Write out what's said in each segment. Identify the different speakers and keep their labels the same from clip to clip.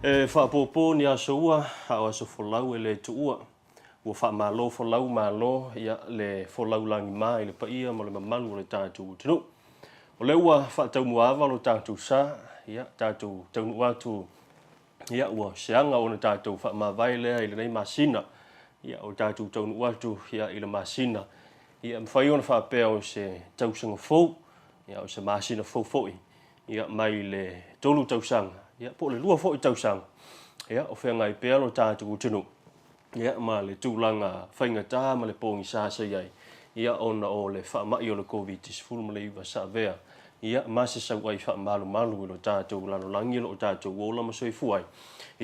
Speaker 1: E faapopo ni aso ua, a o aso folau e le tuua. Ua faamalo folau malo ia le folau lagima i le paia ma le mamalu o le tatou atunuu. O lea ua faataumuaava lo tatou sa, ia tatou taunuu atu ia ua seaga ona tatou faamavae lea i lenei masina. Ia o tatou taunuu atu ia i le masina ia mafai ona faapea o se tausaga fou, ia o se masina fou foi ia mai le 3 tausaga ia po o le 2 foi tausaga ia o feagai pea lo tatou atunuu ia ma le tulaga faigata ma le pogisa sa i ai ia ona o le faamai o le Koviti-19 sa avea ia ma se sauai faamalumalu i lo tatou lalolagi o lo o tatou ola ma soifua ai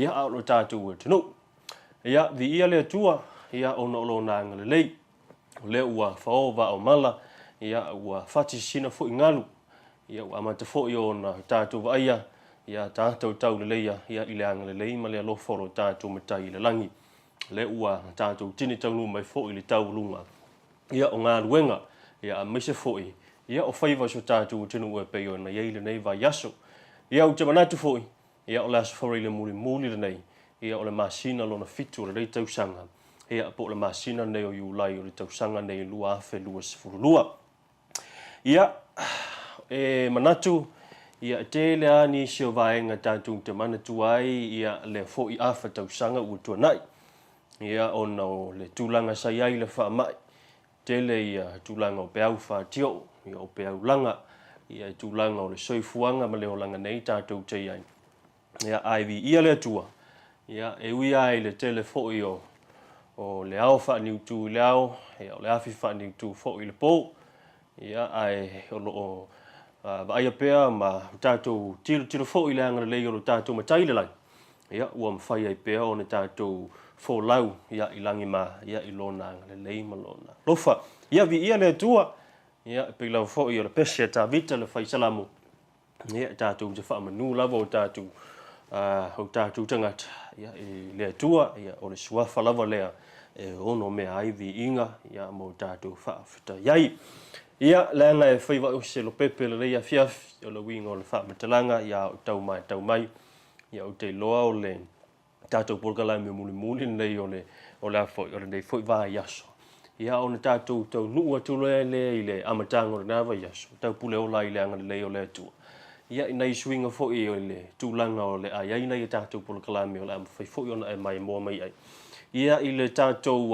Speaker 1: ia a o lo tatou atunuu. Ia viia le Atua ia ona o lona agalelei o lea ua fao vaa o mala ia ua fati sisina foi galu ia ua amata foi ona tatou vaaia ia tatou tauleleia ia i le agalelei ma le alofa o lo tatou Matai i le lagi. O lea ua tatou tini taunuu mai foi i le taualuga ia o galuega ia aemaise foi ia o faiva o si o tatou atunuu e pei ona i ai lenei vaiaso. Ia ou te manatu foi ia o le Aso Faraile mulimuli lenei ia o le masina lona fitu o lenei tausaga ia po o le masina lenei o Iulai o le tausaga nei 2022. Ia, e manatu, ia, e tele lava nisi o vaega tatou te manatua ai ia lea foi afa tausaga ua tuanai, ia, ona o le tulaga sa i ai le faamai, tele ia tulaga o peau fatioo, ia, o peau laga, ia, i tulaga o le soifuaga ma le olaga nei tatou te i ai. Ia, ae viia le Atua, ia, e ui lava i le tele foi o, o le ao faaniutu i le ao, ia, o le afi faaniutu foi i le po, ia, ae o lo o vaaia pea ma tatou tilotilo foi i le agalelei o lo tatou Matai i le lagi, ia, ua mafai ai pea ona tatou folau, ia, i lagi ma, ia, i Lona agalelei ma Lona alofa. Ia, viia le Atua, ia, e pei lava foi o le pese a Tavita le fai Salamo, Ia, tatou te faamanu lava o tatou, o tatou tagata ia, i le Atua, ia, o le suafa lava lea e ono mea ai viiga ia, mo tatou faafetai ai. Ia, leaga e faiva o se lopepe lenei afiafi, o le uiga o le faamatalaga, ia, o tau matau mai, ia, ou te iloa o le tatou polokalame mulimuli lenei o le, o le a foi, o lenei foi vaiaso. Ia, ona tatou taunuu atu lea lea i le amataga o lena vaiaso, taupule ola ai i le agalelei o le Atua. Ia, i nai suiga foi o le tulaga o le a i ai nai a tatou polokalame o le a mafai foi ona e maimoa mai ai. Ia, i le tatou,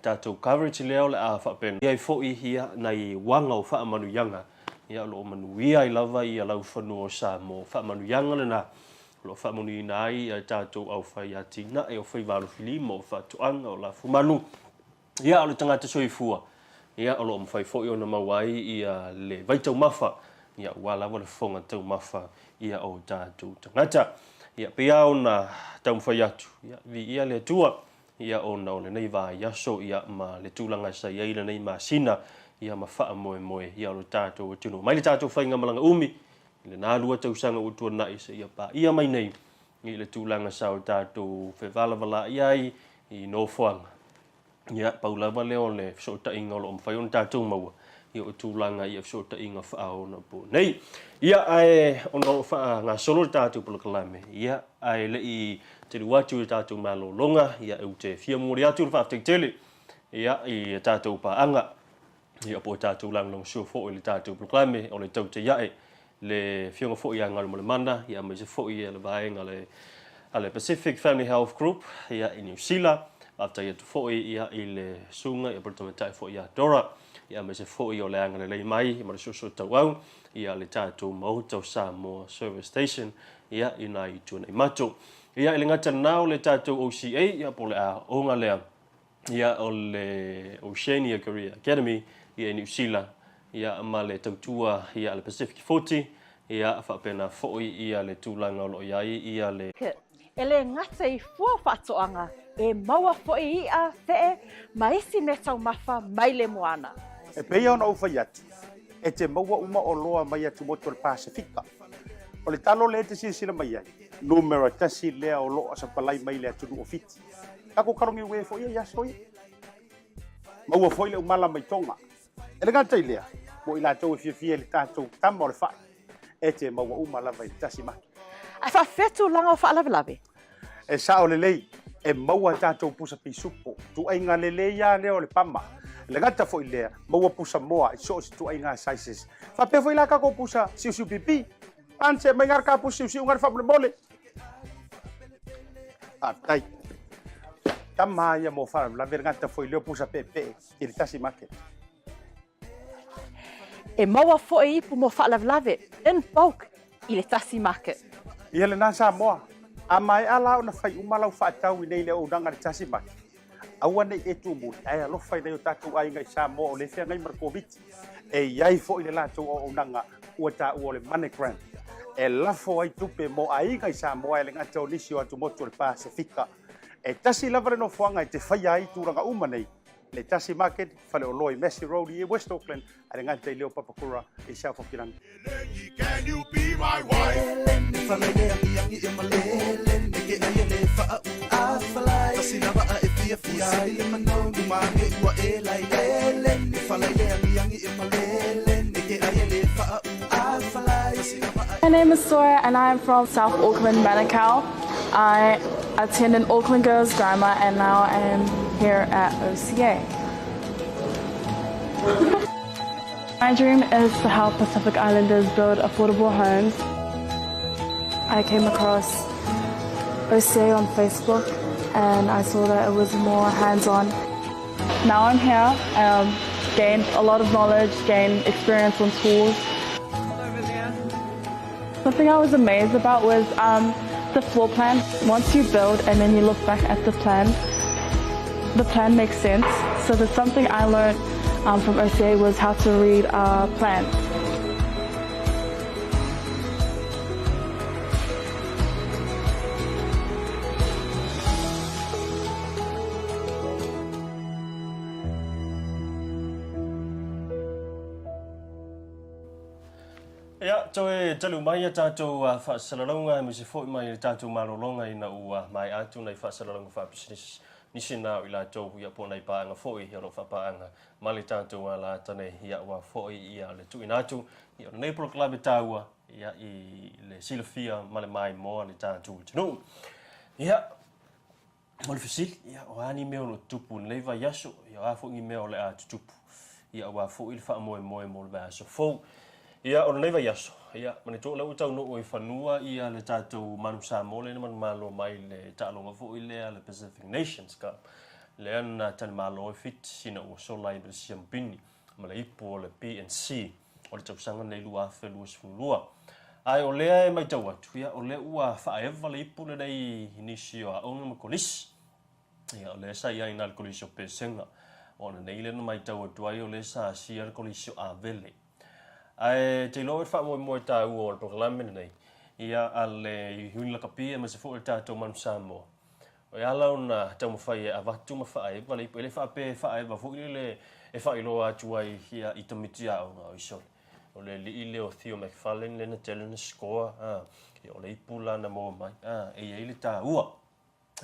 Speaker 1: tatou coverage lea o le a faapena i ai foi ia nai uaga o faamanuiaga ia o lo o manuia ai lava ia laufanua o Samoa. O faamanuiaga lena o lo o faamanuiaina ai ia tatou aufai atinae, o faiva alofilima, o faatoaga, o lafumanu, ia o le tagata soifua ia o lo o mafai foi ona maua ai ia le vaitaumafa ia aua lava le fofoga taumafa ia o tatou tagata. Ia pei lava ona taumafai atu, ia viia le Atua ia ona o lenei vaiaso ia ma le tulaga sa i ai lenei masina ia ma faamoemoe ia o le tatou atunuu. Mai le tatou faigamalaga umi i lena 2 tausaga ua tuanai seia paia mai nei i le tulaga sa o tatou fevalavalaai ai i nofoaga. Ia, pau lava lea o le fesootaiga o lo o mafai ona tatou maua, ia o tulaga ia fesootaiga faaonaponei. Ia, ae ona o faagasolo le tatou polokalame, ia, ae le i telu atu i le tatou malologa, ia, ou te fia momoli atu le faafetai tele, ia, i a tatou paaga, ia, po o tatou lagolagosua foi i le tatou polokalame o le Tautai Ae, le Afioga foi ia Galumalemana, ia, aemaise foi le vaega a le Pacific Family Health Group, ia, i Niu Sila. Faafetai atu foi, ia, i le susuga, ia, po o le tamaitai foi ia Dora, ia, aemaise foi o le agalelei mai ma le soosoo tauau, ia, le tatou Maota o Samoa Service Station, ia, i nai Tuanaimato. Ia, e le gata lena o le tatou OCA, ia, po o le aoga lea, ia, o le Oceania Career Academy, ia, i Niu Sila, ia, ma le tautua, ia, a le Pacific 40, ia, faapena foi, ia, le tulaga o lo o i ai, ia, le.
Speaker 2: E le gata i fua faatoaga, e maua foi iʻa, feʻe, ma isi meataumafa mai le moana.
Speaker 3: E pei ona ou fai atu, e te maua uma oloa mai atumotu o le Pasefika. O le talo lea e te silasila mai ai, numera tasi lea o lo o sapalai mai le atunuu o Fiti. Tatou talo niue foi ia i aso ia. Maua foi le umala mai Tonga. E le gata i lea, mo i latou e fiafia i le tatou tama o le fai, e te maua uma lava i le tasi mata.
Speaker 2: Ae faapefea tulaga o faalavelave?
Speaker 3: E sao lelei, e maua tatou pusa pisupo, tuaiga lelei lava lea o le pama. E le gata foi lea, maua pusa moa i so o se tuaiga sizes. Faapea foi la tatou pusa siusiu pipi. Ance mai ngara ka pusa siusiu ngara faamolemole. Faafetai. Tama ia mo faalavelave le gata foi lea o pusa peepee i le tasi market.
Speaker 2: E maua foi ipu mo faalavelave in bulk i le tasi market.
Speaker 3: Ia lena Samoa, a maea la ona fai uma lau faatau i nei le auaunaga i le tasi market, aua nei e tumuli ae alofa i nai o tatou aiga i Samoa o lea e feagai ma le Koviti. E i ai foi le latou auaunaga ua taua o le MoneyGram e lafo ai tupe mo aiga i Samoa e le gata o nisi o atumotu o le Pasefika. E tasi lava le nofoaga e te faia ai tulaga uma nei, le tasi market, faleoloa i Massey Road i West Auckland, a le gata i leo Papakura i South Auckland.
Speaker 4: My name is Sora and I am from South Auckland, Manukau. I attended Auckland Girls Grammar and now I am here at OCA. My dream is to help Pacific Islanders build affordable homes. I came across OCA on Facebook and I saw that it was more hands-on. Now I'm here, um, gained a lot of knowledge, gained experience on tools. Something I was amazed about was um, the floor plan. Once you build and then you look back at the plan, the plan makes sense. So there's something I learned um, from OCA was how to read a plan.
Speaker 1: Ia, toe talu mai a tātou faasalalauga aemaise foi mai le tātou malologa ina ua maea atu nai faasalalauga faapisinisi nisi na o i latou ia po o nai paaga foi o lo o faapaaga ma le tātou alaata nei ia aua foi ia le tuuina atu ia o lenei polokalame taua ia i le silafia ma le maimoa le tātou atunuu. Ia, O le fesili, ia, o a ni mea o lo o tutupu i lenei vaiaso, ia, o a foi ni mea o le a tutupu, ia, aua foi le faamoemoe mo le vaiaso fou. Ia, o lenei vaiaso, ia, manatua o lea ua taunuu i fanua ia le tatou Manu Samoa lea na manumalo mai le taaloga foi lea le Pacific Nations Cup, lea na talimalo ai Fiti ina ua sola ai ma le siamupini ma le ipu o le PNC o le tausaga lenei 2022. Ae o lea e matau atu, ia, o lea ua faaeva le ipu lenei i nisi o aoga ma kolisi. Ia, o lea sa i ai na le kolisi o Pesega. O ananei lea na matau atu ai o lea sa asia le kolisi o Avele. Ae te iloa le faamoemoe taua o le polokalame lenei, ia, a le Iuni Lakapi aemaise foi o le tatou Manu Samoa, E ala ona taumafai e avatu ma faaeva le ipu, e le faapea e faaeva foi lele e faailoa atu ai ia i tamaiti aoga o Isole. O le alii lea o Theo McFarlane lea na tele na score, a, ia o le ipu la na maua mai, a, e i ai le taua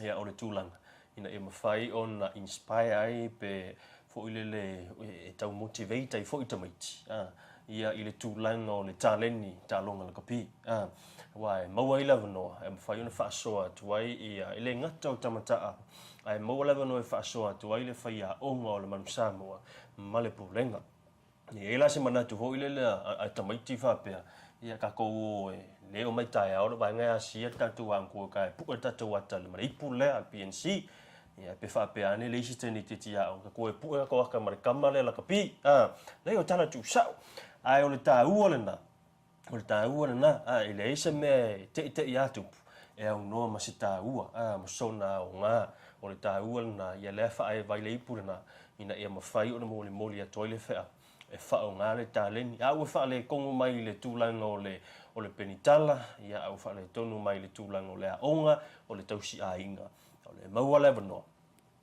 Speaker 1: ia o le tulaga ina ia mafai ona inspire ai pe foi lele e tau motivate ai foi tamaiti, a, ia i le tulaga o le taleni taaloga lakapi. A, aua e maua ai le avanoa e mafai ona faasoa atu ai ia, e le gata o tamataa, ae maua le avanoa e faasoa atu ai le faiaoga o le Manu Samoa ma le Pulega. E i ai la se manatu foi lele a tamaiti faapea, ia tatou o e le omai taeao le vaega e asia le tatou ago e pue le tatou ata ma le ipu lea a le PNC. Ia, pe faapea ane le isi tamaitiiti aoga, tatou o e pue tatou ata ma le kama lea lakapi. A, leai o tala tuusao. Ae o le taua lena, O le taua lena, a, e leai se mea e teʻiteʻi a tupu, e aunoa ma se taua, a, ma sona aoga. O le taua lena, ia lea faaeva ai le ipu lena, ina ia mafai ona molimoli atu ai le feau, e faaaoga le taleni. A ua faaletonu mai i le tulaga o le, o le penitala, ia, a ua faaletonu mai i le tulaga o le aoga, o le tausiaiga. O le maua le avanoa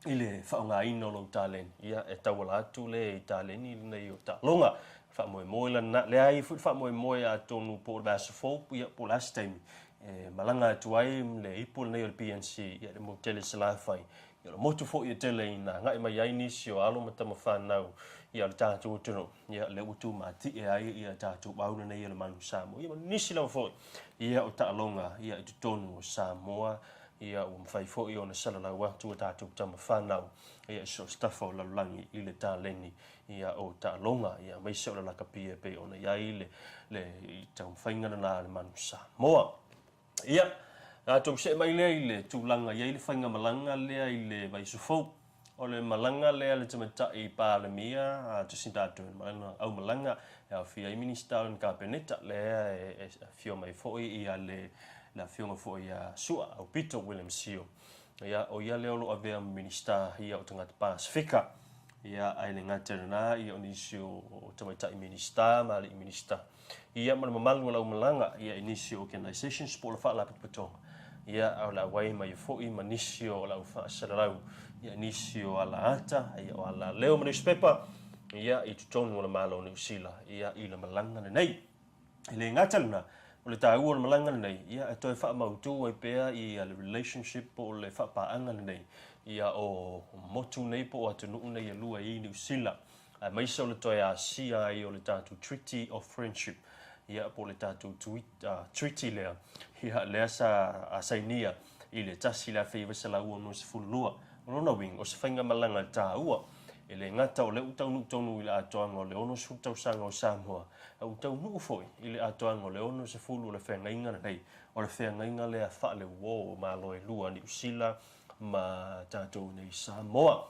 Speaker 1: i le faaaogaina o lou taleni, ia, e tauala atu le i taleni lenei o taaloga. Faamoemoe lana, leai foi le faamoemoe atonu po o le vaiaso fou, ia, po o le a se taimi e malaga atu ai le ipu lenei o le PNC, ia, le motu tele i Salafai, Ia, o le motu foi e tele ina agai mai ai nisi o alo ma tama fanau ia o le tatou atunuu, ia lea ua tumati'e ai ia tatou auna nei o le Manu Samoa, ia ma nisi lava foi ia o taaloga ia i totonu o Samoa, ia ua mafai foi ona salalau atu a tatou tama fanau ia i so o se tafa o le lalolagi i le taleni ia o taaloga, ia aemaise o le lakapi e pei ona i ai le le taumafaiga lena a le Manu Samoa. Ia, tatou see mai lea i le tulaga i ai le faigamalaga lea i le vaiaso fou. O le malaga lea a le Tamaitai Palemia a Jacinda Ardern, ma lana aumalaga e aofia ai Minisita o lana Kapeneta, lea e afio mai foi ia le le afioga foi ia Su'a Aupito William Sio. Ia, o ia lea o lo o avea ma Minisita ia o Tagata Pasefika. Ia, ae le gata i lena, ia o nisi o Tamaitai Minisita ma Alii Minisita. Ia ma le mamalu o le aumalaga ia i nisi o organisations po o le faalapotopotoga ia a o le auai mai foi ma nisi o le au faasalalau ia nisi o alaata ia o alaleo ma newspaper ia i totonu o le Malo o Niu Sila ia i le malaga lenei. E le gata lena, o le taua o le malaga lenei ia e toe faamautu ai pea ia le relationship po o le faapaaga lenei ia o motu nei po o atunuu nei e lua i Niu Sila aemaise o le toe asia ai o le tatou Treaty of Friendship, ia, po o le tatou treaty lea, ia, lea sa sainia i le 1962. O lona uiga, o se faigamalaga taua, e le gata o lea ua taunuu tonu i le atoaga o le 60 tausaga o Samoa, a ua taunuu foi i le atoaga o le 60 o le feagaiga lenei, o le feagaiga lea faale-uo o Malo e lua, Niu Sila ma tatou nei Samoa.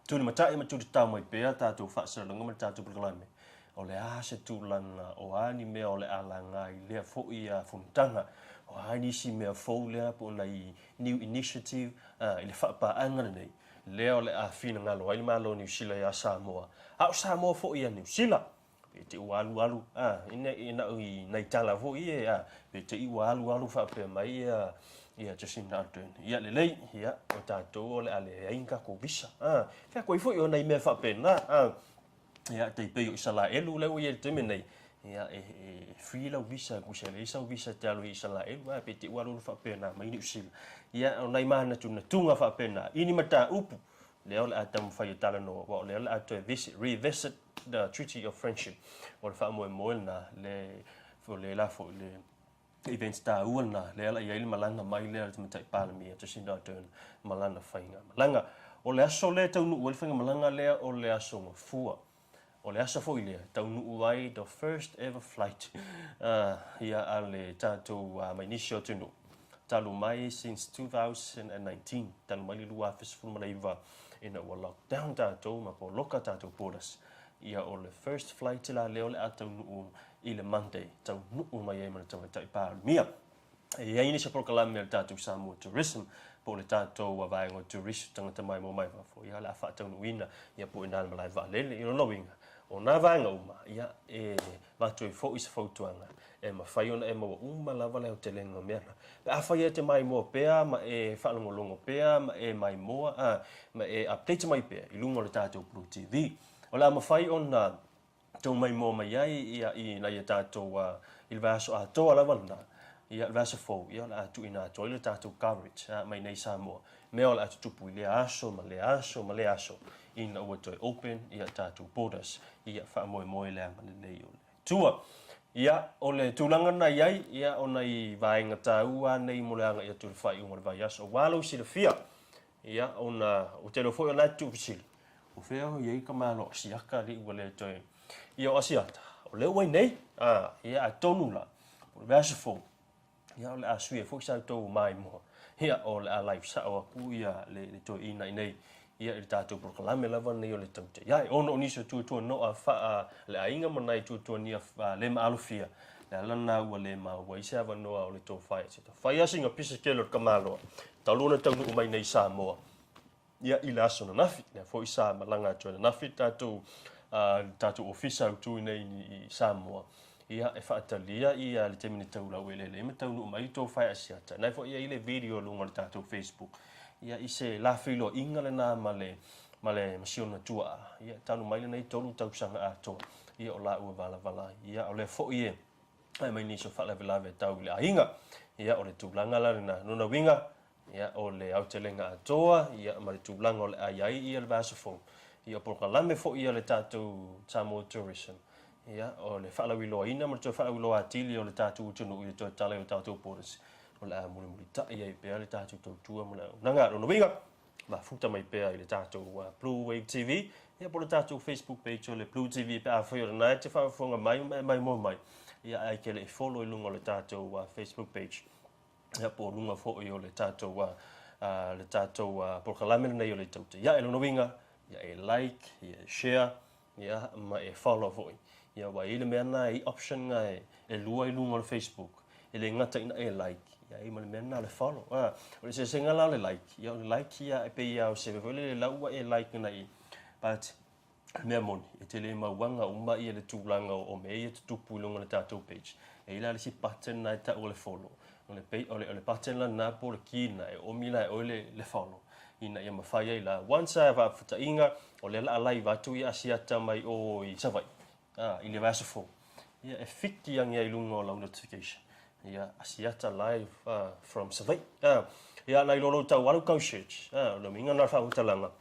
Speaker 1: Tulimatai ma tulitao mai pea tatou faasalalauga ma le tatou polokalame. O le a se tulaga, o a ni mea o le a laga i lea foi fonotaga, o a nisi mea fou lea po o nai new initiative i le faapaaga lenei, lea o le a finagalo ai le Malo o Niu Sila iā Samoa, a o Samoa foi iā Niu Sila. Pe te i ua alualu, a, ina, ina o i nai tala foi e, a, pe te i ua alualu faapea mai ia, ia Jacinda Ardern. Ia lelei, ia, o tatou o le a leai ni tatou visa, a. Fea koe foi o nai mea faapena, a. Ia, tai pei o Isalaelu lea ua i ai i le taimi nei, ia, e, e free lau visa, kusa e leai sau visa e te alu i Isalaelu, a, pe te i ua alualu faapena mai Niu Sila. Ia, o nai manatunatuga faapena, i ni mataupu, lea o le a taumafai e talanoa, aua o lea o le a toe visit, revisit the Treaty of Friendship. O le faamoemoe lena, le, o le la foi le event taua lena, lea la i ai le malaga mai lea a le Tamaitai Palemia Jacinda Ardern ma lana faigamalaga. O le aso lea e taunuu ai le faigamalaga lea o le aso Gafua. O le aso foi lea e taunuu ai the first ever flight ia a le tatou mai nisi o atunuu talu mai since 2019, talu mai le 2019 ina ua lockdown tatou ma poloka tatou borders. Ia o le first flight la lea o le a taunuu i le Monday, taunuu mai ai ma le Tamaitai Palemia. E i ai nisi o polokalame a le tatou Samoa Tourism po o le tatou vaega o tourist tagata maimoa mai fafo, ia o le a faataunuuina ia po o i ina le malae vaalele. I lona uiga, o nā vaega uma, ia e avatu ai foi se fautuaga e mafai ona e maua uma lava le aotelega o mea na. Pe afai e te maimoa pea ma e faalogologo pea ma e maimoa a, ma e update mai pea i luga o le tatou Blue TV, o le a mafai ona tou maimoa mai ai ia i nai a tatou i le vaiaso atoa lava lena, ia le vaiaso fou, ia o le a tuuina atu ai le tatou coverage mai nei Samoa, mea o le a tutupu i lea aso ma lea aso ma lea aso ina ua toe open ia tatou borders, ia faamoemoe le agalelei o le Atua. Ia, o le tulaga lena i ai, ia o nai vaega taua nei mo le agai atu i le faaiuga o le vaiaso. Aua lou silafia, Ia, ona ou te iloa foi o la e tuufesili, o fea o i ai ka malo Asiata alii ua le toe. Ia, o Asiata, o lea ua i nei, a, ia, atonu la, o le vaiaso fou, ia, o le a sui ai foi sa outou maimoa, ia, o le a live sao atu ia le, le toeaina i nei, ia, i le tatou polokalame lava lenei o le Tautai. Ona o nisi o tuatuanoa faa le aiga ma nai tuatuania le maalofia, le ala lena ua le maua ai se avanoa o le tofa e Asiata. Fai lava sina pisa tele o le tamaloa, talu ona taunuu mai nei i Samoa, ia i le aso ananafi. Lea foi sa malaga atu ananafi le tatou, le tatou ofisa autu i nei i Samoa, ia e faatalia ia le taimi na tau laueleele ai ma taunuu mai le tofa e Asiata. Na foi e i ai le video i luga o le tatou Facebook, ia i se la feiloaiga lena ma le, ma le ma si ona tuaa, ia talu mai lenei 3 tausaga atoa, ia o laua valavala ai. Ia o lea foi e ae mai nisi o faalavelave tau i le aiga. Ia, o le tulaga la lena. Lona uiga, Ia, o le aotelega atoa, ia, ma le tulaga o le a i ai ia le vaiaso fou. Ia, o polokalame foi a le tatou Samoa Tourism, ia, o le faalauiloaina ma le toe faalauiloa atili o le tatou atunuu i le toe tala i o tatou borders, o le a mulimulitai ai pea le tatou tautua ma le auaunaga. Lona uiga, mafuta mai pea i le tatou Blue Wave TV, ia po o le tatou Facebook page o le Blue TV pe afai o lena e te faafofoga mai ma e maimoa mai, ia ae e te le i follow i luga o le tatou Facebook page. ia po o luga foi o le tatou le tatou polokalame lenei o le Tautai Ae. Lona uiga, ia e like, ia e share, ia ma e follow foi. Ia aua e i ai le mea lena e i ai option na e lua i luga o le Facebook, e le gata ina e like, ia e i ai ma le mea lena o le follow. A, o le eseesega la o le like, ia o le like ia e pei lava o se mea foi lele la ua e like agai i, but O le mea moni, e te le mauaga uma ia le tulaga o mea ia e tutupu i luga o le tatou page. E i ai la le isi button na e tau o le follow. O le, o le, o le button la lena po o le key lena e oomi la e oe le, le follow ina ia mafai ai la. Once a faafetaiga, o lea o le a live atu ia Asiata mai o i Savaii, a, i le vaiaso fou. Ia e fiki ane ai i luga o lau notification. Ia, Asiata live from Savaii. A, ia nai lo lou tau alu kau search. A, o le uiga lena o le faamatalaga.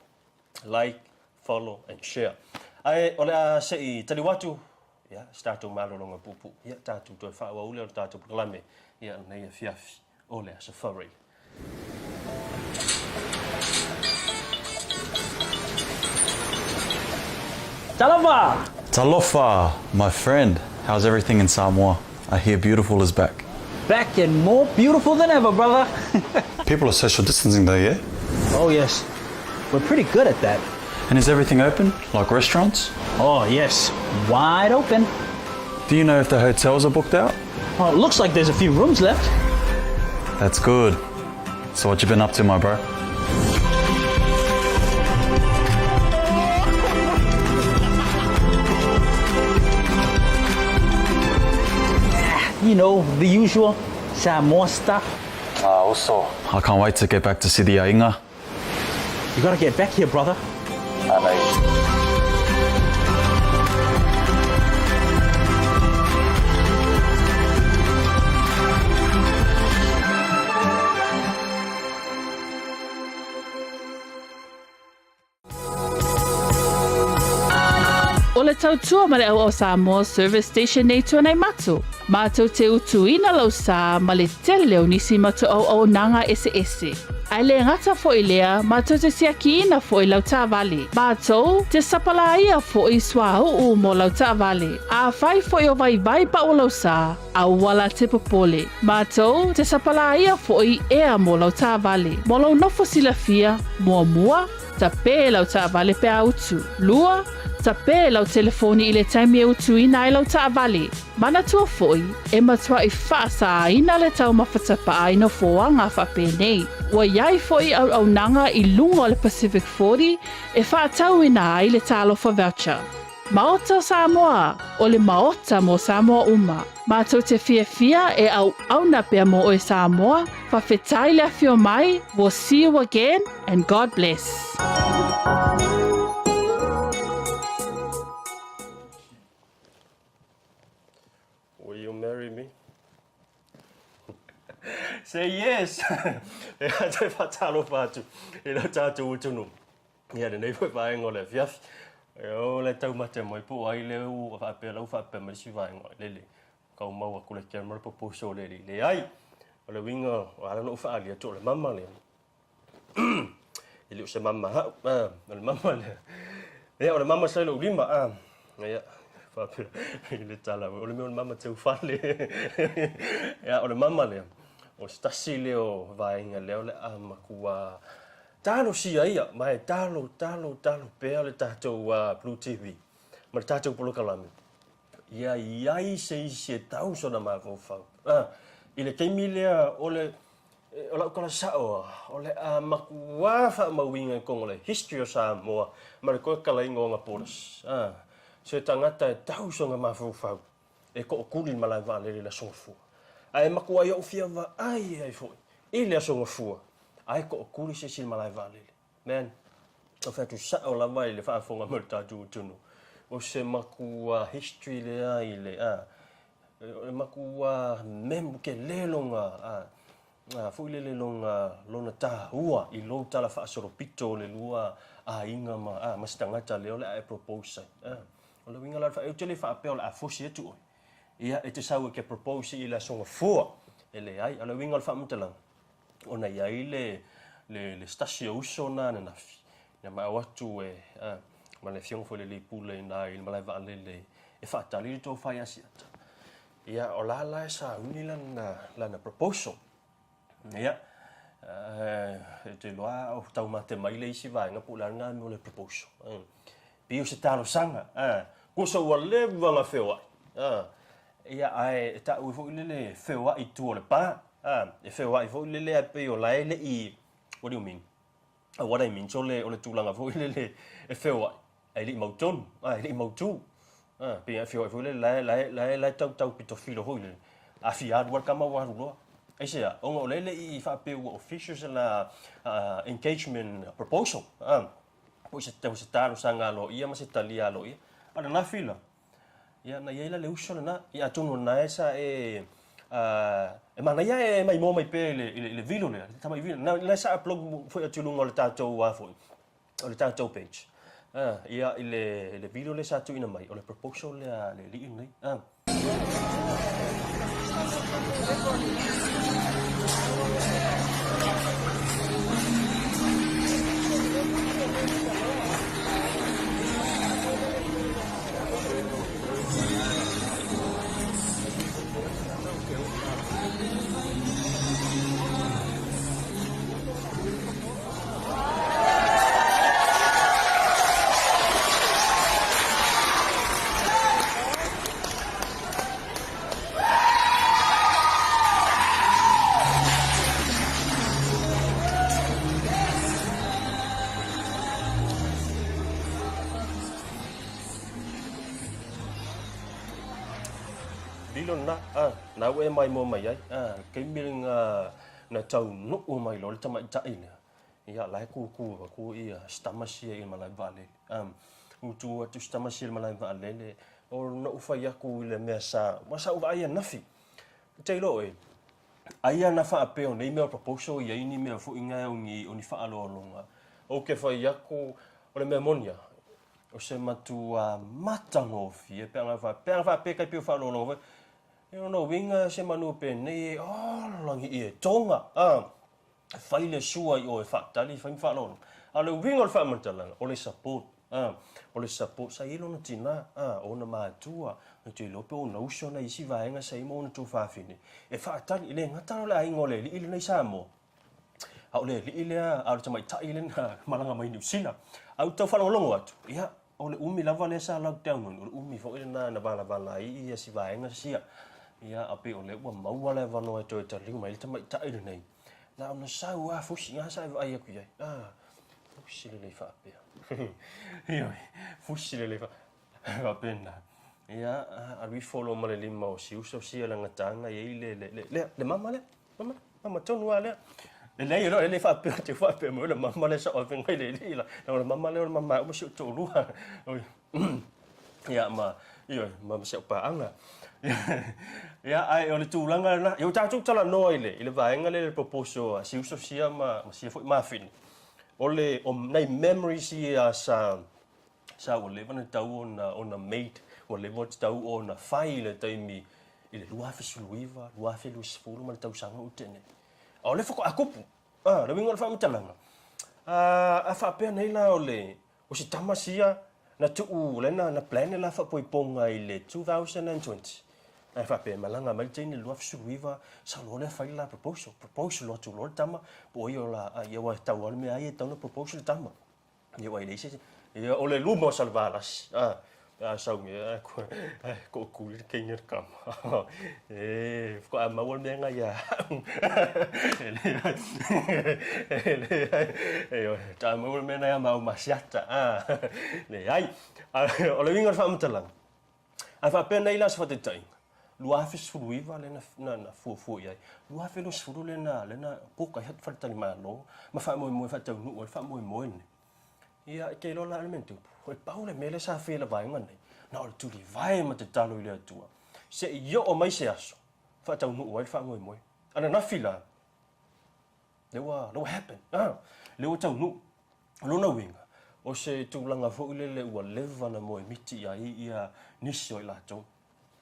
Speaker 1: Like, follow and share. Ae o le a se i taliu atu, ia, se tatou malologa puupuu, ia, tatou toe faaauau lea o le tatou polokalame, ia, lenei afiafi o le Aso Faraile.
Speaker 5: Talofa!
Speaker 6: Talofa, my friend! How's everything in Samoa? I hear beautiful is back.
Speaker 5: Back and more beautiful than ever, brother!
Speaker 6: People are social distancing though, yeah?
Speaker 5: Oh yes, we're pretty good at that.
Speaker 6: And is everything open, like restaurants?
Speaker 5: Oh yes, wide open.
Speaker 6: Do you know if the hotels are booked out?
Speaker 5: Well, it looks like there's a few rooms left.
Speaker 6: That's good. So what you been up to, my bro?
Speaker 5: You know, the usual Samoa stuff.
Speaker 6: Ah, also. I can't wait to get back to see the aiga.
Speaker 5: You gotta get back here, brother.
Speaker 7: O le tautua ma le auau Samoa Service Station nei Tuanaimato, mātou te utuina lau sā ma le tele o nisi matou auaunaga eseese. Ae le gata foi lea, mātou te siakiina foi lau taavale. Mātou te sapalāia foi suauu mo lau taavale. Afai foi o vaivai pau lau sā, aua la te popole. Mātou te sapalāia foi ea mo lau taavale. Mo lou nofo silafia, muamua, Tapē lau taavale pe a utu. Lua, tapē lau telefoni i le taimi e utuina ai lau taavale. Manatua foi, e matuai faasāina le taumafa tapaa i nofoaga faapenei. Ua i ai foi auaunaga i luga o le Pacific 40 e faatauina ai le Talofa Voucher. Maota o Samoa, o le Maota mo Samoa uma. Matou te fiafia e auauna pea mo oe Samoa, fawhetai le afio mai, we'll see you again and God bless.
Speaker 1: Will you marry me? Say yes! E toe faatalofa atu i lo tatou atunuu. Ia lenei foi vaega o le afiafi. E o le taumate mai po o ai lea ua faapea la ua faapea mai le isi vaega o lele. Kau mau atu le camera proposal le le leai. O le uiga o ala na ou faaali atu o le mama lea. E le o se mama hau, a, o le mama lea. Ia o le mama sa i lou lima, a. Ia, faapea i le tala, o le mea o le mama teufale. Ia, o le mama lea, o se tasi lea o vaega lea o le a matua Talosia ia, ma e talo, talo, talo pea le tatou Blue TV ma le tatou polokalame, ia i ai se isi e tau sona mafaufau. I le taimi lea o le, o lau tala sao lava, o le a matua faamauina i totonu o le history o Samoa ma le toe talaiga o ana borders. Se tagata e tau sona mafaufau e tootuli i le malae vaalele i le Aso Gafua. Ae matuai ou fia vaai ai foi i le Aso Gafua, ae tootuli se isi i le malae vaalele. Man, o fai atu sao lava i le faafofoga mai o le tatou atunuu, o se matua history lea i le, a, o le matua mem, tele lona, a. foi lele lona, lona tahua i lou tala faasolopito o le lua aiga ma, a, ma se tagata lea o le a e propose ai. A, o le uiga la o le faa, ou te le faapea o le a fosi atu oe. Ia, e te sau e ke propose i le aso gafua. E leai, a o le uiga o le faamatalaga, ona e i ai le, le, le se tasi o uso na ananafi, na maau atu e, a, ma le afioga foi i le alii pule i ina i le malae vaalele e faatali le tofa ia Asiata. Ia, o la la e sauni lana, lana proposal. Ia, e te iloa o taumate mai le isi vaega po o le a lena mea o le proposal. Pei o se talosaga, kusa ua leva ona feoai. Ia, ae e taua foi lele feoai i tua o le pa. E feoai foi lele ae pei o la e le i, what do you mean? What I mean, o le, o le tulaga foi lele e feoai, ae le i mautonu, e le i mautū. Pei e feoai foi lele, la e, la e, la e, la e tau tau pitofilo foi lele. A fia alu lava le tama ua alu loa. Aisea? Ona o lea e le i faapea ua official se la engagement proposal, po o se, se talosaga aloaia ma se talia aloaia. A o lena fila, Ia, na i ai la le uso lena. Ia, atonu o lena e sa e, e manaia e maimoa mai pea i le, i le, i le vilo lea, le tamai vilo. Na, na sa upload foi atu i luga o le tatou, a foi, o le tatou page. Ia, i le, i le vilo lea sa tuuina mai, o le proposal lea a le alii lenei. Lilo lena, a, na ua e maimoa mai ai, a, le taimi lena na taunuu mai loa le tamaitai lea, ia, la e kūkū avatua ia si tama sia i le malae vaalele. A, utu atu si tama sia i le malae vaalele, o na ou fai atu i le mea sa, aua sa ou vaai ananafi. Ou te iloa oe, aia na faapea o nei mea o proposal e i ai ni mea foi na o ni, o ni faaaloaloga. Ou te fai atu, o le mea moni lava, o se matua matagofie pe ana faapea, pe ana faapea e tai pei o faaaloaloga foi, e lona uiga se manu penei e ola ni ie toga, a, fai le sua i o e faatali, fai ma faaaloaloga. A o le uiga o le faamatalaga, o le support, a, o le support. Sa i ai lona tina, a, o ona matua, ou te iloa pe o ona uso na i isi vaega sa i ai ma ona tuafafine, e faatali, e le gata la o le aiga o le alii lenei Samoa, a o le alii lea, a o le tamaitai lea na malaga mai Niu Sila. Ae ou te tau faalogologo atu, ia, o le umi lava lea sa lockdown ai, o le umi foi lena na valavala ai ia si vaega sia. Ia, a pei o lea ua maua le avanoa e toe taliu mai ai le tamaitai lenei. Na ona sau lava fusi, na sa e vaai atu i ai. Ah, fusi lelei faapea. Ioe, fusi lelei faapena. Ia, alu ifo loa ma le lima o si uso sia lana taga e i ai le, le, le, lea, le mama lea. Mama, mama tonu lava lea. E leai, e le faapea, te faapea mai o le mama lea sa ou ave mai le alii la. O le mama lea o le mama uma si ou toalua. Ia, ma, ioe, ma si au paaga. Ia, ae o le tulaga lena. Ia, ua tatou talanoa i le, i le vaega lea i le proposal a si uso sia ma, ma sia foi mafine. O le, o nai memories ia sa, sa ua leva ona tatau ona, ona made, ua leva ona tatau ona fai i le taimi i le 2019, 2020 ma le tausaga ua tea nei. A o lea faatoa tupu. A, le uiga o le faamatalaga, a, a faapea nei la o le, o si tama sia na tuu, lea na, na plan le la faapoipoga i le 2020, ae faapea e malaga mai le teine i le 2019, sau loa lea fai le la proposal, propose loa atu loa le tama, po o ai o la, ia aua e tau lava le mea ai e tatau ona propose le tama. Ia ua leai se isi. Ia o le luma o Salevalasi. A, pe a sau nei, a, a, tootuli le teine o le tama. E, faatoa maua le mea lena ia au. E leai, e leai, ioe, faatoa maua le mea lena ia maua ma Asiata. A, leai. A, o le uiga o le faamatalaga, a faapea nei la se faataitaiga, 2019 lea na, na fuafua i ai, 2020 lea na, lea na poka ai faletalimalo ma faamoemoe faataunuu ai le faamoemoe lenei. Ia, e te iloa la le mea na tupu, e pau le mea lea sa fai e le vaega lenei, na o le tulivae ma tatalo i le Atua, se i oo mai se aso, faataunuu ai le faamoemoe. Ananafi la, Lea ua, lea ua happen. Ah, lea ua taunuu. O lona uiga, o se tulaga foi lele ua leva ona moemiti i ai ia nisi o i latou.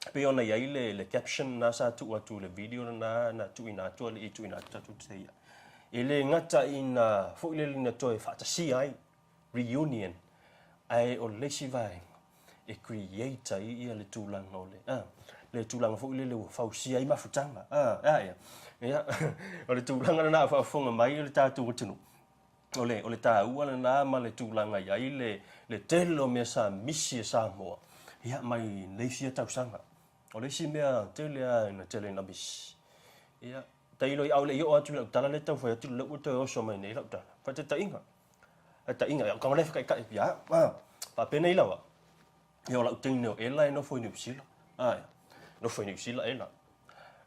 Speaker 1: E pei ona i ai le, le caption lena sa tuu atu i le video lena na tuuina atu alii tuuina atu tatou te ia. E le gata ina foi lele ina toe faatasia ai, reunion, ae o le isi vaega, e create ai ia le tulaga o le, a, le tulaga foi lele ua fausia ai mafutaga, a, a ia. Ia, o le tulaga lena a faafofoga mai le tatou atunuu, o le, o le taua lena ma le tulaga i ai le, le tele o mea sa misi e Samoa, ia, mai nei fia tausaga. O le isi mea tele lava ina tele ina misi, ia, tailo i a o le i oo atu i lau tala lea e tau fai atu, lea ua toe oso mai nei lau tala. Faataitaiga, faataitaiga, ia, o le whakaitai, ia, a, faapenei lava, ia o lau teine o Ela e nofo i Niu Sila, ae, nofo i Niu Sila Ela.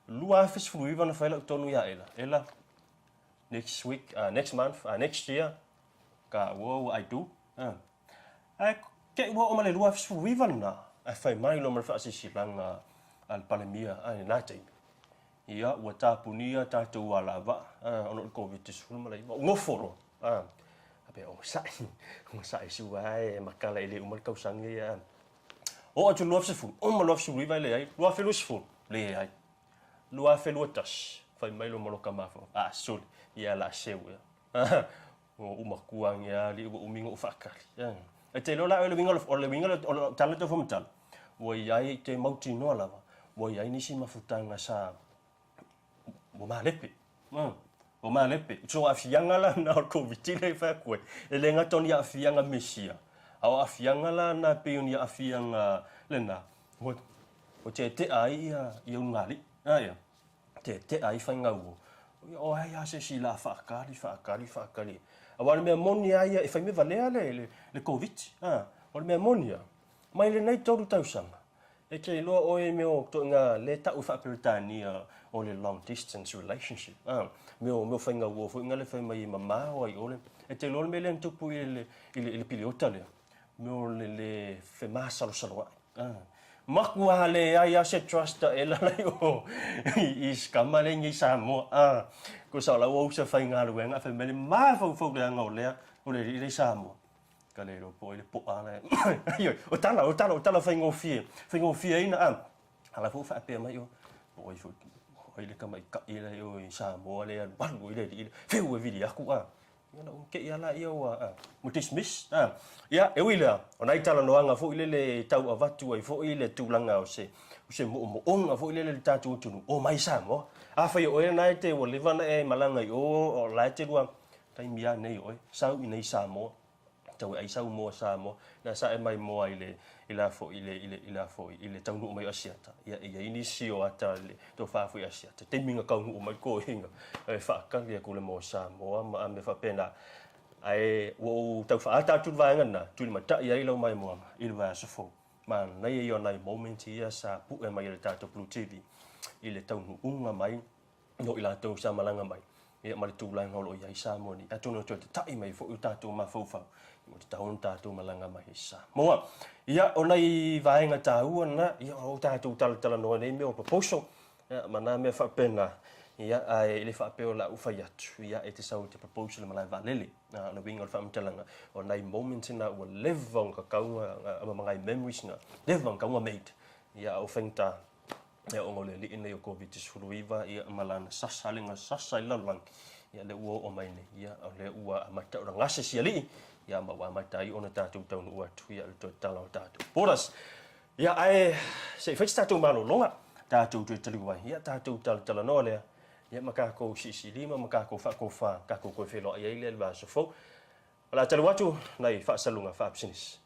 Speaker 1: 2019 na fai lau tonu ia Ela, Ela, next week, next month, next year, ka ua ua I do. Ae te i ua oo ma le 2019 lena, ae fai mai loa ma le faasilasilaga a le Palemia i lena taimi, ia ua tapunia tatou alavaa ona o le Koviti-19, ua nofo loa. Faapea, ogasai, ogasai sua e matala e le uma le tausaga ia. Oo atu i le 2010, uma le 2019 e leai, 2020, leai. 2021, fai mai lo ma lo ka mafaufau, a sole, ia la seu ea. Ua ou matua age lava alii ua umi ona ou faatali. E te iloa la oe le uiga o le uiga o lau tala lea tau faamatala, ua i ai, te mautinoa lava, ua i ai nisi mafutaga sa ua malepe. Ua malepe. So aafiaga la na o le Koviti lea e fai atu ai, e le gata o ni aafiaga mesia, a o aafiaga la na e pei o ni aafiaga lena, ua teetea ai ia ulugalii. Aia. Teetea ai faigauo. Ia o ai lava se isi la faatali, faatali, faatali. Aua o le mea moni lava ia, e fai mea valea le, le, le Koviti. A, o le mea moni lava, mai lenei tolu tausaga, e te iloa oe i mea o ituaiga lea e tau e faa-Peretania o le long distance relationship. A, mea o, mea o faigauo foi na le fai mai e mamao ai o le, e te iloa le mea lea na tupu i le, i le, i le piliota lea, mea o le le femasalosaloai. Matua leai lava se trust a ela la i o i scammer lea i Samoa. Ah, tusa o la ua usa faigaluega a fai mai le mafaufau leaga o lea o le alii lea i Samoa. Ka le iloa po o ai le poa la. Ioe, o tala, o tala, o tala faigofie, faigofieina a. A la foi ua faapea mai o, po o ai foi, o ai le tamaitai la i o i Samoa lea e alualu ai le alii lea, fiu e vili atu a. Ia ona ou te i lava lea ua, ua dismiss. Ia, e ui i lea, o nai talanoaga foi lele e tau avatu ai foi le tulaga o se, o se moomooga foi lele i le tatou atunuu, omai Samoa. Afai o oe lena e te, ua leva ona e malaga i o, o la e te lua, taimi lava nei o oe, sau i nei Samoa. Tau e ai sau moa Samoa, na sa e mai moa i le, i la foi, i le, i le, i la foi, i le taunuu mai o Asiata. Ia, e i ai nisi o ata le tofa foi Asiata, taimi na taunuu mai toeaiina, e faatali atu le moa Samoa ma mea faapena. Ae ua ou tau faaata atu le vaega lena, tulimatai ai lau maimoaga i le vaiaso fou. Manaia ia o nai moments ia sa pue mai e le tatou Blue TV i le taunuuga mai no i latou sa malaga mai, ia ma le tulaga o lo o i ai Samoa nei. Atonu e toe tata'i mai foi o tatou mafaufau, ua tatau ona tatou malaga mai i Samoa. Ia, o nai vaega taua na, ia, o tatou talatalanoa nei mea o proposal, ia, ma na mea faapena, ia, ae le faapea o le a ou fai atu, ia, e te sau e te propose i le malae vaalele. O le uiga o le faamatalaga, o nai moments na ua leva ona tatau ma nai memories na, leva ona tatau ona made, ia, a o faigata, Ia ona o le alii lenei o Koviti-19 ia ma lana sasa le sasa i le lalolagi, ia lea ua oo mai nei, ia o lea ua amata ona gase si alii, ia ma ua amata ai ona tatou taunuu atu ia le toe tatala o tatou borders. Ia ae se i fai se tatou malologa, tatou toe taliu ai, ia tatou talatalanoa lea, ia ma tatou siisiilima ma tatou faatofa, tatou toe feiloai ai lea i le vaiaso fou. O le a taliu atu nai faasaluga faapisinisi.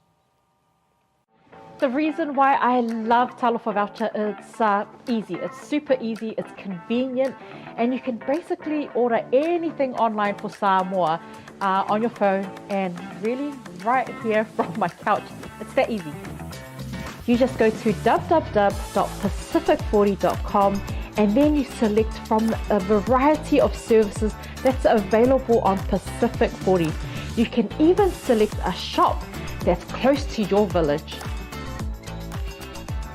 Speaker 2: The reason why I love Talofa Voucher is uh, easy. It's super easy, it's convenient, and you can basically order anything online for Samoa uh, on your phone and really right here from my couch. It's that easy. You just go to www.pacific40.com and then you select from a variety of services that's available on Pacific 40. You can even select a shop that's close to your village.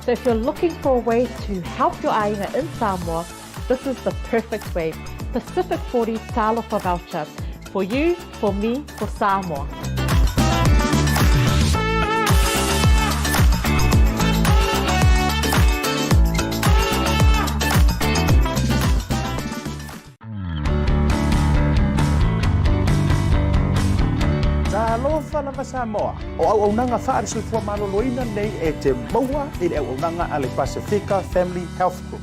Speaker 2: So if you're looking for a way to help your aina in Samoa, this is the perfect way. Pacific 40 Talofa Voucher. For you, for me, for Samoa.
Speaker 3: Talofa lava Samoa! O auaunaga faale-soifua maloloina nei e te maua i le auaunaga a le Pasefika Family Health Group.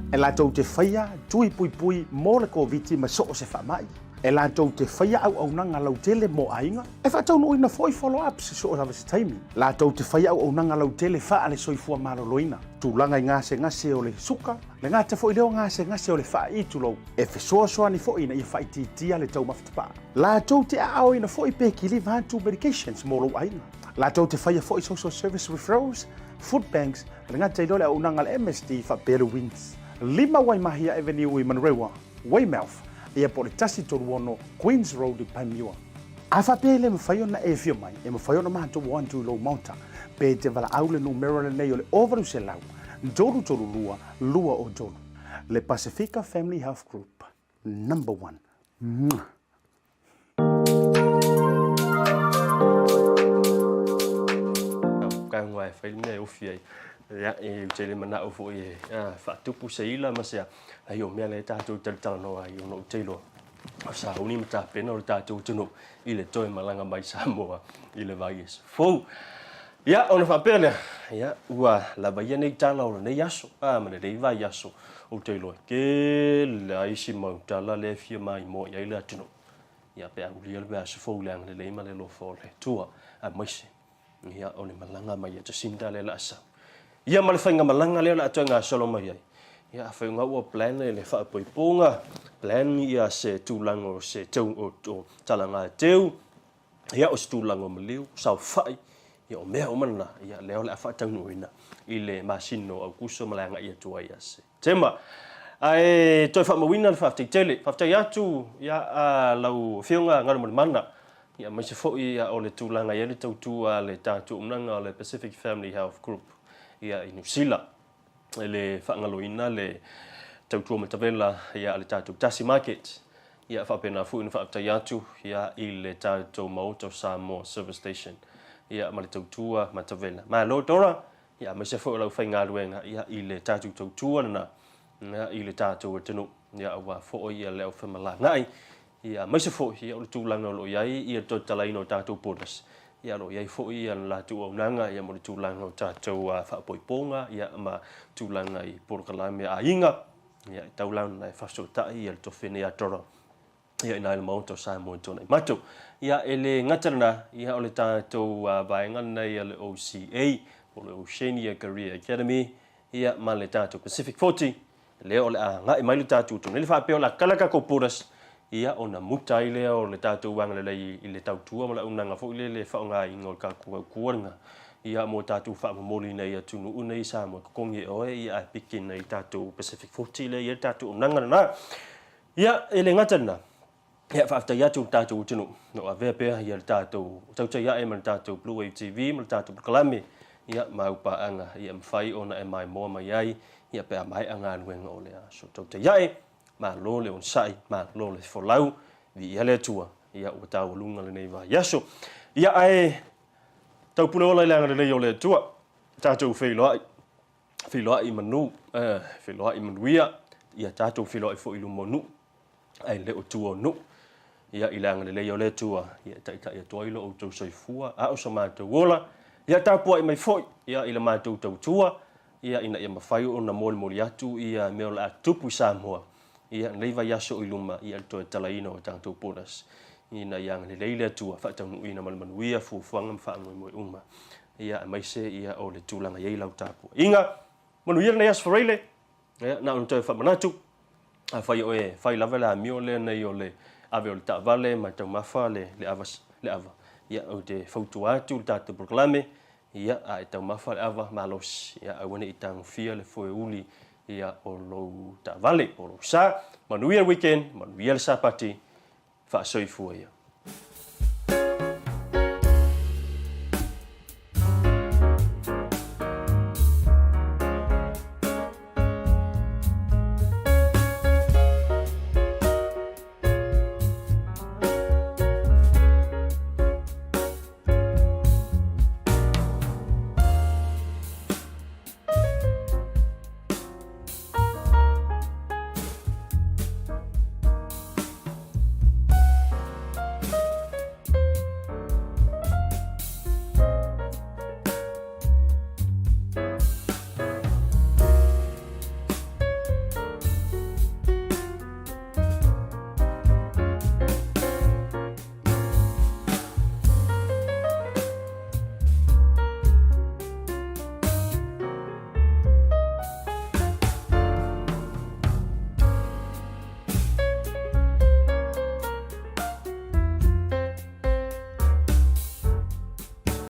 Speaker 3: E latou te faia tui puipui mo le Koviti ma so o se faamai. E latou te faia auaunaga lautele mo aiga, e faataunuuina foi follow-ups i so o lava se taimi. Latou te faia auaunaga lautele faale-soifua maloloina, tulaga i gasegase o le suka, le gata foi lea o gasegase o le faai'i tulou, e fesoasoani foi ina ia faaitiitia le taumafa tapaa. Latou te aaoina foi pe kiliva atu medications mo lou aiga. Latou te faia foi social service referrals, food banks, le gata i lea o le auaunaga a le MSD faapea le WINS. 5 Waimahia Avenue i Manurewa, Weymouth, ia po o le 136 Queens Road i Panmure. A faapea e le mafai ona e afio mai, e mafai ona matou o atu i lou maota, pe te valaau le numera lenei o le 0800 332 203. Le Pasifika Family Health Group, number one. Mwah!
Speaker 1: Tago e fai le mea e ofi ai. Ia, e ou te le manao foi e faatupu se ila ma se a, ai o mea lea tatou talatalanoa ai ona ou te iloa o sauni ma tapena o le tatou atunuu i le toe malaga mai Samoa i le vaiaso fou. Ia, ona faapea lea, ia, ua lava ia nei tala o lenei aso, a, ma lenei vaiaso, ou te iloa e tele lava isi mau tala lea e fia maimoa i ai le atunuu. Ia, pe a ulia le vaiaso fou i le agalelei ma le alofa o le Atua, aemaise, ia, o le malaga mai a Jacinda lea o le a sau. Ia ma le faigamalaga lea o le a toe gasolo mai ai, ia, afai o ngau ua plan le faapoipoga, plan ia se tulaga o se tau, o talaga teu, Ia, o se tulaga o maliu, saofai, ia o mea uma na, ia lea o le a faataunuuina i le masina o Aukuso ma le agai atu ai ia Setema. Ae toe faamauina le faafetai tele. Faafetai atu ia a lau Afioga Galumalemana, ia aemaise foi ia o le tulaga i ai le tautua a le tatou auaunaga o le Pacific Family Health Group ia i Niu Sila. E le faagaloina le tautua matavela ia a le tatou Tasi Market. Ia faapena foi ona faafetai atu ia i le tatou Maota o Samoa Service Station ia ma le tautua matavela. Malo Dora, ia aemaise foi o lau faigaluega ia i le tatou tautua lena ia i le tatou atunuu ia aua foi ia le aufemalagai ia aemaise foi ia o le tulaga o lo o i ai ia le toe tatalaina o tatou borders ia o lo o i ai foi ia le latou auaunaga ia mo le tulaga o tatou faapoipoga ia ma tulaga i polokalame a aiga. Ia, e tau la ona e faafesootai ia le tofi nei a Dora ia i na i le Maota o Samoa i tona i matou. Ia, e le gata lena, ia o le tatou vaega lenei a le OCA, po o le Oceania Career Academy, ia ma le tatou Pacific 40, lea o le a agai mai le tatou atunuu. E le faapea o le a kala tatou borders, ia ona muta ai lea o le tatou agalelei i le tautua ma le auaunaga foi lele e faaaogaina o le tatou tautua lena ia mo tatou faamomoli nei atunuu nei i Samoa e totogi e oe ia ae piki nei tatou Pacific 40 lea i ai le tatou auaunaga lena. Ia e le gata lena, ia faafetai atu i le tatou atunuu o avea pea ia le tatou tautai ae ma le tatou Blue Wave TV ma le tatou polokalame ia ma au paaga ia mafai ona e maimoa mai ai ia pe a maea galuega o le aso. Tautai ae, Malo le onosai, malo le folau, viia le Atua, ia ua taualuga lenei vaiaso. Ia ae taupule ola i le agalelei o le Atua, tatou feiloai, feiloai i manu, eh, feiloai i manuia, ia tatou feiloai foi i luma o nuu, ae le o tua o nuu. Ia i le agalelei o le Atua, ia e taitai atu ai lo outou soifua, a o so matou ola, ia tapuai mai foi, ia i le matou tautua, ia ina ia mafai ona molimoli atu ia mea o le a tutupu i Samoa ia lenei vaiaso i luma ia le toe talaina o tatou borders ina ia agalelei le Atua faataunuuina ma le manuia fuafuaga ma faamoemoe uma ia aemaise ia o le tulaga i ai lau tapuaiga. Manuia lenei Aso Faraile, ia na ona toe faamanatu afai o e fai lava le amio lea nei o le ave o le taavale ma taumafa le le ava le ava ia ou te fautua atu le tatou polokalame Ia, a e taumafa le ava malosi, ia aua ne i tagofia le foeuli ia o lou taavale po o lou sa. Manuia le weekend, manuia le Sapati, faasoifua ia.